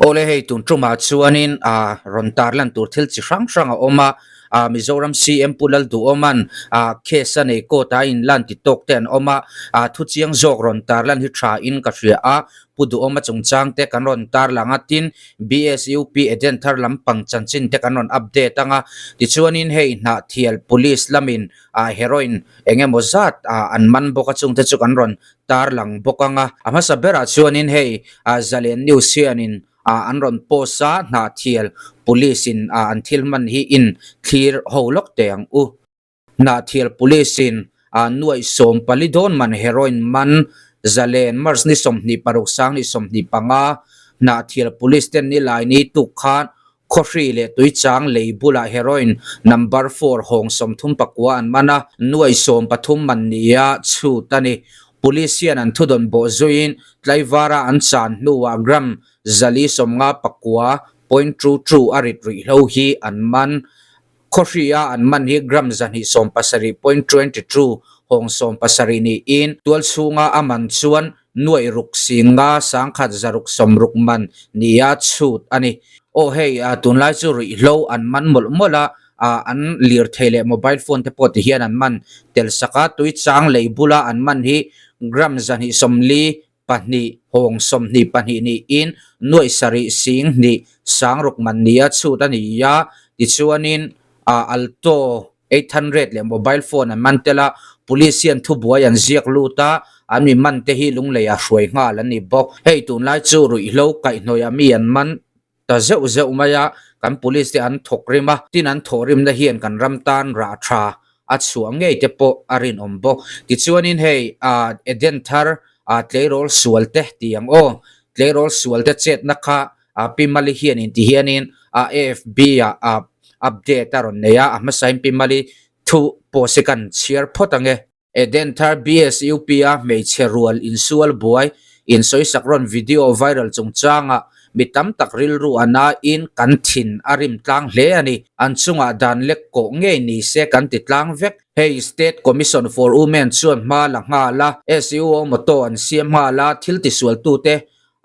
Awle hei tun tumah chuanin ah rawn tarlan tur thil chi hrang hrang a awm a, ah Mizoram CM Pu Lalduhawma'n ah case a nei court ah a inlan ti tawk te an awm a, ah thu chiang zawk rawn tarlan hi tha in ka hria a, Pu Duhawma chungchang te kan rawn tarlang a, tin BSUP Eden thar lampang chanchin te kan rawn update ang a, tichuanin hei Hnahthial Police lamin ah heroin eng emaw zat ah an man bawk a chungte chu kan rawn tarlang bawk ang a. A hmasa berah chuanin hei ah Zalen News hianin ah an rawn post a, Hnahthial Police in ah an thil hman hi in thlir ho lawk teh ang u. Hnahthial Police in ah nuaih 14 dawn man heroin man Zalen March ni 26 2025 Hnahthial Police ten nilai ni tuk khan Khawhri leh Tuichang lei bulah heroin number four hawng 39 an man a, nuai 13 man nia chhut a ni. Police hian an thudawn bawh zuiin tlaivara an chan hnuah gram 459 point two two a rit ruihhlo hi an man. Khawhri-a an man hi gram 270 point 22 hawng 70 niin tualchhunga a man chuan Nuaih ruk singa sangkhat zaruk sawmruk man nia chhut a ni. Aw hei, tunlai chu ruihhlo an man mawlh mawlh a, an lirthei leh mobile phone te pawh ti hian an man tel sak a, tui chang lei bula an man hi gram 242 hawng 22 niin nuaih sarih sing hnih sangruk man nia chhut a ni a, tichuanin Alto 800 leh mobile phone an man tel a, police hian thubuai an ziak lut a, an mi man te hi lunglei a hruai nghal an ni bawk. Hei tunlai chu ruihhlo kaihhnawih a mi an man ta zeuh zeuh mai a, kan police te an thawk rim a, tin an thawh rimna hian kan ram tan rah tha a chhuah ngei te pawh a rinawm bawk. Tichuanin hei Eden thar tleirawl sual te tih ang aw, tleirawl sual te chetna kha A Pi Mali hian in ti hianin a AFB ah a update a rawn nei a, a hmasain Pi Mali thu post hi kan chhiar phawt ang e. Eden thar BSUP a hmeichhe rual insual buai insawisak rawn video viral chungchangah mi tam tak rilru a nain kan thin a rim tlang hle a ni. An chungah dan lek kawh ngei ni se kan ti tlang vek. Hei State Commission for Women chuan hma la nghal a, SUO motto an siam nghal a, thil tisualtute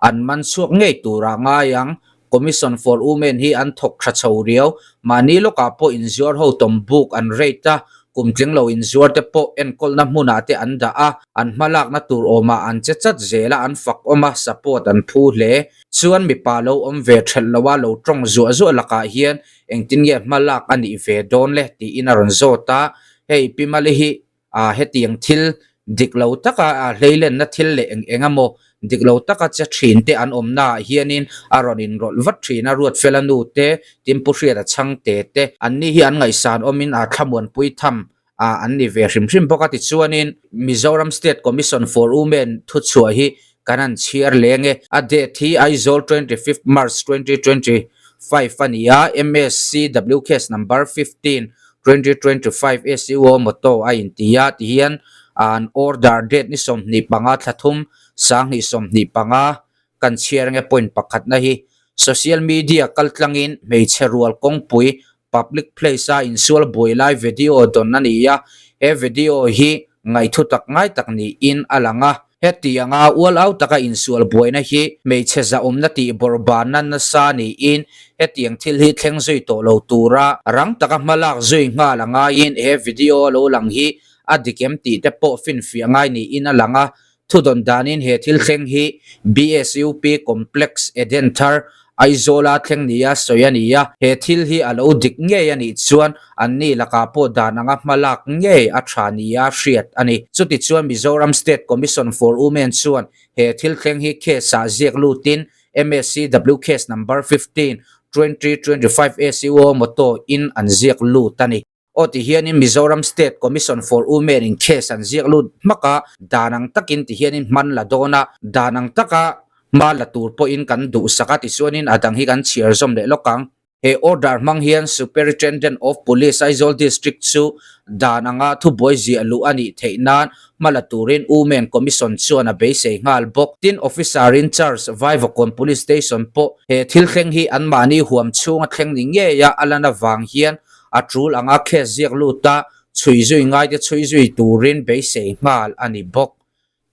An man chhuak ngei turah ngai ang. Commission for Women hi an thawk tha chho riau. Mahni lawkah pawh inzuar ho tawm buk an rate a, kum tling lo inzuar te pawh enkawlna hmunah te an dah a, an hmalakna tur awmah an che chat zel a, an fak awm a, support an phu hle. Chuan mipa lo awm ve thelh loa lo tawng zuah zuah lakah hian engtin nge hmalak a nih ve dawn le tiin a rawn zawt a, hei Pi Mali hi Ah hetiang thil dik lo taka ah hleilenna thil leh eng eng emaw dik lo taka che thin te an awmna ah hianin a rawn inrawlh vat thin a, Ruatfela nu te, Timpu Hriata Chhangte te, anni hi an ngaihsan awmin ah thlamuanpui tham ah an ni ve hrim hrim bawk a tichuanin Mizoram State Commission for Women thuchhuah hi kan han chhiar leng e. A date hi Aizawl 25 March 2025 a ni a, MSCW case number 15 2025 SUO motto a inti a ti hian an order date ni 25 thla thum 2025 kan chhiar nge point pakhatna hi social media kaltlangin hmeichhe rual kawngpui public place a insual buai lai video dawn a ni a, he video hi ngaihthu tak ngai tak niin a lang a. Hetianga ual au taka insual buaina hi hmeichhe zahawmna tih bawrhbanna nasa niin hetiang thil hi thleng zui tawh lo tura rang taka hmalak zui nghal a ngaiin he video a lo lang hi a dik em tih te pawh finfiah ngai niin a lang a. Thudawn danin he thil thleng hi BSUP Complex Eden Thar, Aizawla thleng nia sawi a ni a, he thil hi a lo dik ngei a nih chuan anni lakah pawh dan anga hma lak ngei a tha nia hriat a ni. Chutichuan Mizoram State Commission for Women chuan he thil thleng hi case ah ziak lutin MSCW Case Number 15, 2025 SUO motto in an ziak lut a ni. Aw ti hianin Mizoram State Commission for Women in case an ziak lut hmak a, dan ang takin ti hianin hman la dawn a, dan ang taka hma la tur pawhin kan duhsak a tichuanin a dang hi kan chhiar zawm leh lawk ang. He order hmang hian Superintendent of Police Aizawl District chu dan anga thubuai ziah luh a nih theih nan hma la turin Women Commission chuan a beisei nghal bawk. Tin, Officer in Charge Vaivakawn Police Station pawh he thil thleng hi anmahni huam chhunga thleng ni ngeia a lan avang hian A tul anga case ziak lut a, chhui zui ngaite chhui zui turin beisei nghal a ni bawk.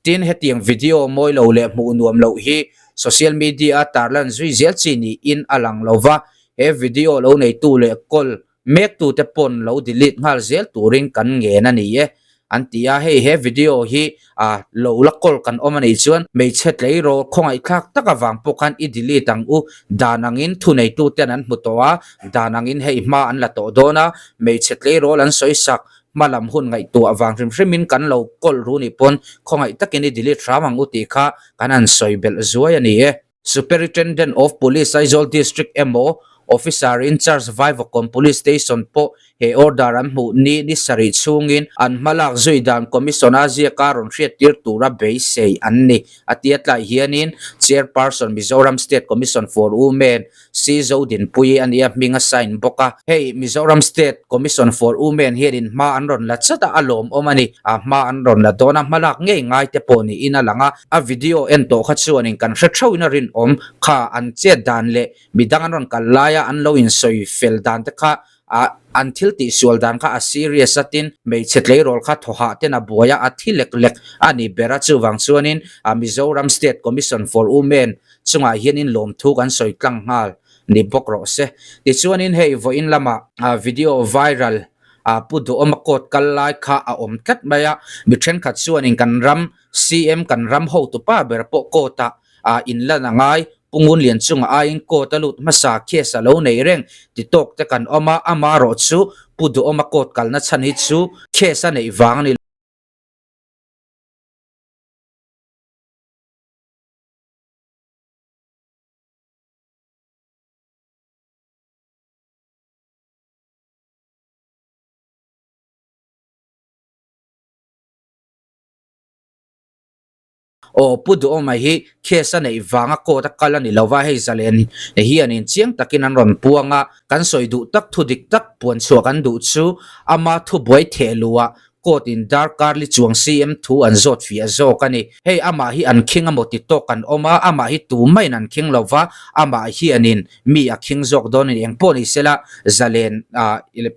Tin, hetiang video mawi lo leh hmuh nuam loh hi Social media a tarlan zui zel chi niin a lang lo va, he video lo neitu leh call mektute pawn lo delete nghal zel turin kan ngen a ni e, an ti a. Hei he video hi a lo la call kan awm a nih chuan hmeichhe tleirawl khawngaihthlak tak avang pawh khan i delete ang u. Dan angin thuneituten an hmu tawh a, dan angin hei hma an la tawh dawn a, hmeichhe tleirawl an sawi sak hma lam hun ngaihtuah vang hrim hrimin kan lo call ru nih pawn khawngaih takin i delete hram ang u tih kha kan han sawi belh zuai a ni e. Superintendent of Police Aizawl District emaw Officer in Charge Vaivakawn Police Station pawh he order an hmuh ni ni sarih chhungin an hmalak zui dan Commission a ziaka rawn hriattir tura beisei an ni a tia tlai hianin Chairperson Mizoram State Commission for Women Si Zodinpuii a nia hming a sign bawk a. Hei Mizoram State Commission for Women hianin hma an rawn la chat a, a lawmawm a ni. A hma an rawn la dawn a, hmalak ngei ngai te pawh niin a lang a. A video en tawh kha chuanin kan hre theuhin a rinawm kha an chet dan leh midang an rawn kal laia an lo insawi fel dan te kha a an thil tihsual dan kha a serious a tin hmeichhe tleirawl kha thawhah ten a buai a, a thi lek lek a ni ber a. Chuvang chuanin a Mizoram State Commission for Women chungah hianin lawmthu kan sawi tlang nghal ni bawk rawh se. Tichuanin hei vawiin lamah video viral a Pu Duhawma court kal lai kha a awm tlat mai a, mi thenkhat chuanin kan ram CM kan ram hotupa ber pawh court ah a inlan a ngai, Pu Ngunlian chunga aiin court a lut hmasa case a lo nei reng ti tawk te kan awm a, amarawh chu Pu Duhawma court kalna chhan hi chu case a neih vang a ni. Aw Pu Duhawma hi case a neih vanga court a kal a ni lova, hei zalen hianin chiang takin an rawn puang a, kan sawi duh tak thu dik tak puan chhuah kan duh chu ama thubuai theh luhah court in darkar li chuang CM thu an zawt fiah zawk a ni. Hei amah hi an khing amaw ti tawk an awm a, amah hi tumah in an khing lova, amah hianin mi a khing zawk dawn a ni. Engpawh ni sela zalen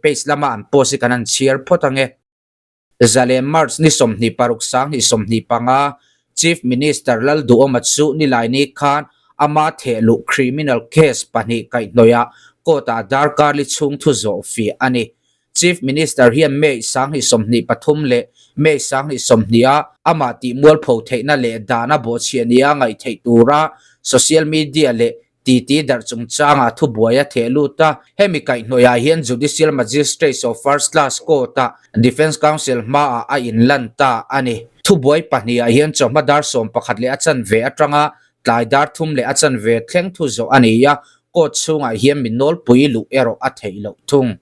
page lama an post hi kan han chhiar phawt ange. Zalen March ni 26 2025 Chief Minister Lalduhawma chu Nilaini khan ama thehluh criminal case pahnih kaihhnawihah court-ah darkar li chhung thu zawh fiah a ni. Chief Minister hian May 23 leh May 20 ah amah tihmualpho theihna leh dana bawhchhiah nia ngaihtheih tura social media leh Titi darh chungchangah thubuai a theh lut a, hemi kaihhnawihah hian Judicial Magistrates of First Class Court-ah Defence Counsel hmaah a inlan ta a ni. Thubuai pahnihah hian chawhma dar 11 leh a chanve atanga tlai dar thum leh a chanve thleng thu zawh a ni a, court chhungah hian mi nawlpui luh erawh a theih loh thung.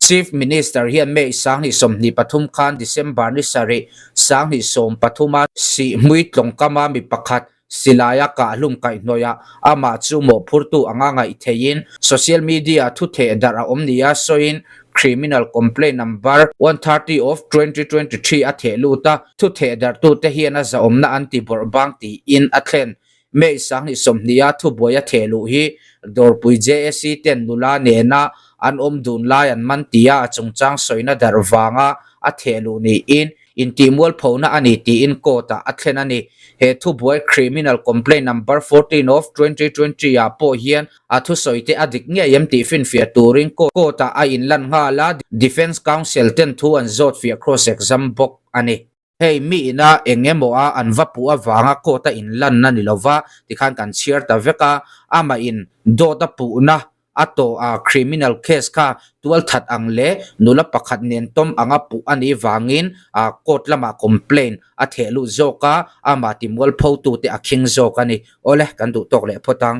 Chief Minister hian May 2023 khan December ni sarih 2013 a Sihhmui tlawngkama mi pakhat silaia kahhlum kaihhnawihah amah chu mawhphurtu anga ngaih theihin social media thu theh darh a awm nia sawiin Criminal Complaint Number 130 of 2023 a theh lut a, thu theh darhtute hian a zahawmna an ti bawrhbang tiin a thlen. May 2020 a thubuai a theh luh hi Dawrpui JAC ten nula nena an awm dun lai an man tia a chungchang sawina darh vanga a theh luh niin intihmualphona a ni tiin court ah a thlen a ni. He thubuai Criminal Complaint Number 14 of 2020 ah pawh hian a thusawi te a dik ngei em tih finfiah turin court ah a inlan nghal a, Defence Counsel ten thu an zawt fiah cross exam bawk a ni. Hei mi ina eng emaw a an va puh avanga court a inlanna ni lova tikhan kan chhiar ta vek a, amah in dawt a puhna a tawh a criminal case kha tualthat ang leh nula pakhat nen tawm anga puh a nih vangin a court lamah complaint a theh lut zawk a, amah timualpho tute a khing zawk a ni. Awle, kan duh tawk leh phawt ang.